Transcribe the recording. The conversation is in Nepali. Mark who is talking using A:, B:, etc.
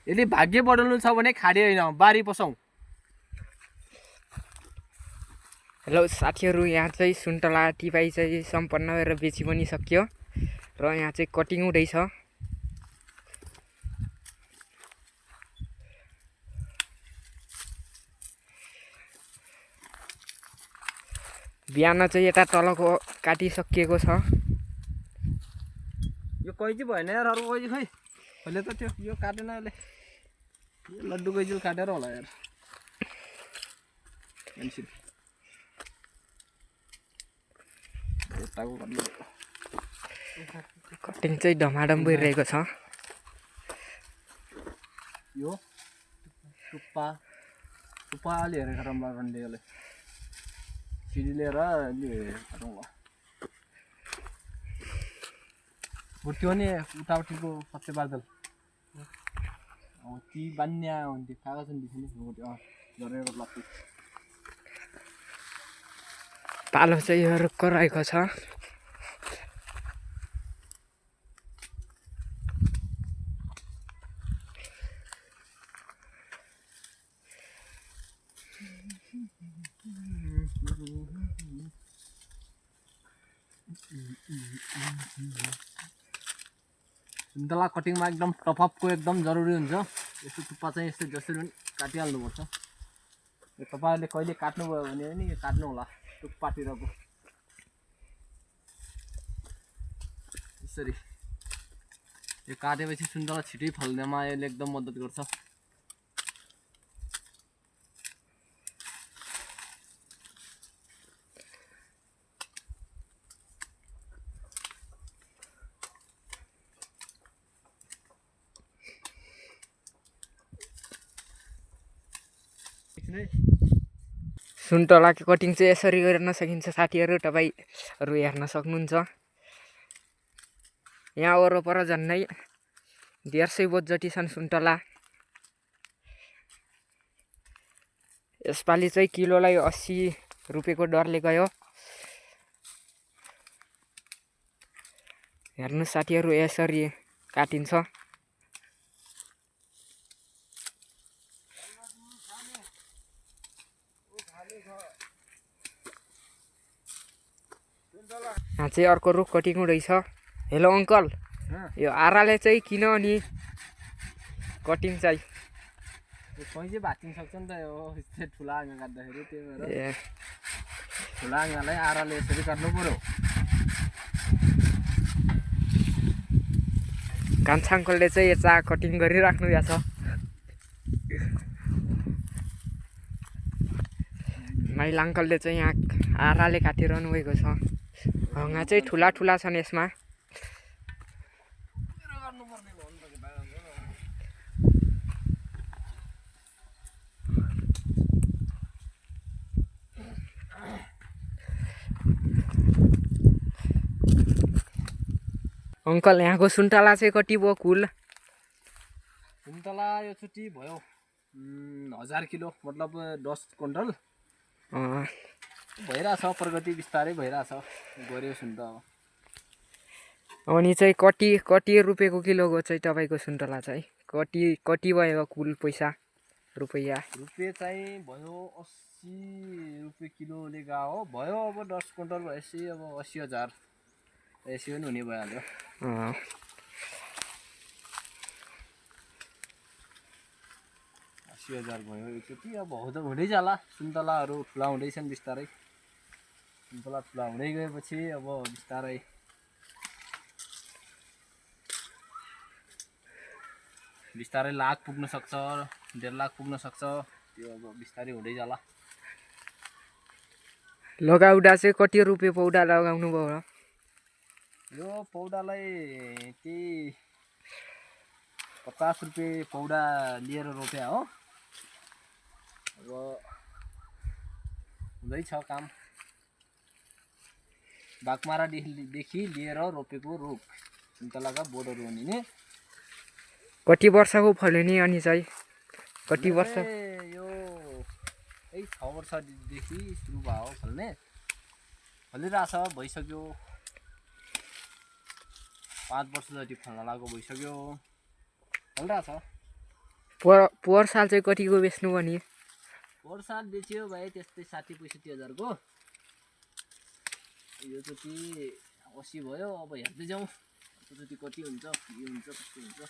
A: यसले भाग्य बढाउनु छ भने खाडी होइन बारी पसौँ।
B: हेलो साथीहरू, यहाँ चाहिँ सुन्तला टिपाई चाहिँ सम्पन्न भएर बेची पनि सक्यो र यहाँ चाहिँ कटिङ हुँदैछ। बिहान चाहिँ यता तलको काटिसकिएको छ।
A: यो कैँची भएन यार, अर्को कैँची खै अहिले त त्यो यो काटेन यसले। यो लड्डु कैँची काटेर होला यार।
B: कटिङ चाहिँ ढमाडम भइरहेको छ।
A: यो टुप्पा टुप्पा अलि हेरेर राम्रो रन्डे यसले सिडी लिएर अलि हेरौँ ल। त्यो नि उताउटीको पत्ते बादल ती बान्या हुन्थ्यो कागज दिन्थ्यो झरेर प्लास्टिक।
B: पालो चाहिँ रुक्क रहेको छ।
A: सुन्तला कटिङमा एकदम टपअपको एकदम जरुरी हुन्छ। यस्तो टुप्पा चाहिँ यस्तो जसरी पनि काटिहाल्नुपर्छ। यो तपाईँहरूले कहिले काट्नुभयो भने नि काट्नु होला टुप्पातिरको यसरी। यो काटेपछि सुन्तला छिटै फल्नेमा यसले एकदम मद्दत गर्छ।
B: सुन्तलाको कटिङ चाहिँ यसरी गर्न सकिन्छ साथीहरू, तपाईँहरू हेर्न सक्नुहुन्छ। यहाँ वरपर झन्डै 150 बोट जति छन् सुन्तला। यसपालि चाहिँ किलोलाई 80 रुपियाँको दरले गयो। हेर्नु साथीहरू, यसरी काटिन्छ। यहाँ चाहिँ अर्को रुख कटिङ हुँदैछ। हेलो अङ्कल, यो आराले चाहिँ किन अनि कटिङ चाहिँ
A: कैँची भाँच्चिन सक्छ नि त। यो ठुला आँगा काट्दाखेरि त्यही भएर ठुला आँगालाई आराले यसरी काट्नु पर्यो।
B: कान्छा अङ्कलले चाहिँ यता कटिङ गरिराख्नु भएको छ। माइला अङ्कलले चाहिँ यहाँ आराले काटिरहनु भएको छ। यहाँ चाहिँ ठुला ठुला छन् यसमा। अङ्कल, यहाँको सुन्तला चाहिँ कति भयो कुल?
A: सुन्तला यो चोटि भयो 1000 किलो, मतलब 10 क्विन्टल भइरहेछ। प्रगति बिस्तारै भइरहेछ, गऱ्यो सुन्त।
B: अनि चाहिँ कति रुपियाँको किलोको चाहिँ तपाईँको सुन्तला चाहिँ कति भयो कुल पैसा? रुपियाँ
A: चाहिँ भयो 80 रुपियाँ किलोले गयो। भयो अब 10 क्विन्टल भएपछि अब 80,000 यसो पनि हुने भइहाल्यो। 80,000 भयो एकचोटि। अब हुँदै जाला। सुन्तलाहरू ठुला हुँदैछन् बिस्तारै। सुन्तला ठुला हुँदै गएपछि अब बिस्तारै लाख पुग्न सक्छ, 1.5 लाख पुग्न सक्छ। त्यो अब बिस्तारै हुँदै जाला।
B: लगाउँदा चाहिँ कति रुपियाँ पौडा लगाउनु भयो?
A: यो पौडालाई त्यही 50 रुपियाँ पौडा लिएर रोप्या हो। अब हुँदैछ काम। बाघमारादेखि लिएर रोपेको रुख सुन्तलाका बोटहरू हुने।
B: कति वर्षको फल्यो नि? अनि चाहिँ कति वर्ष?
A: यो 6 वर्षदेखि सुरु भयो फल्ने। फलिरहेछ, भइसक्यो 5 वर्ष जति फल्न लाग्यो, भइसक्यो, फलिरहेछ।
B: पोहोर साल चाहिँ कतिको बेच्नु भयो नि
A: पोहोर साल बेच्यो भाइ त्यस्तै 60-65 हजारको यो चोटि 80 भयो अब हेर्दै जाउँ अर्कोचोटि कति हुन्छ के हुन्छ कस्तो हुन्छ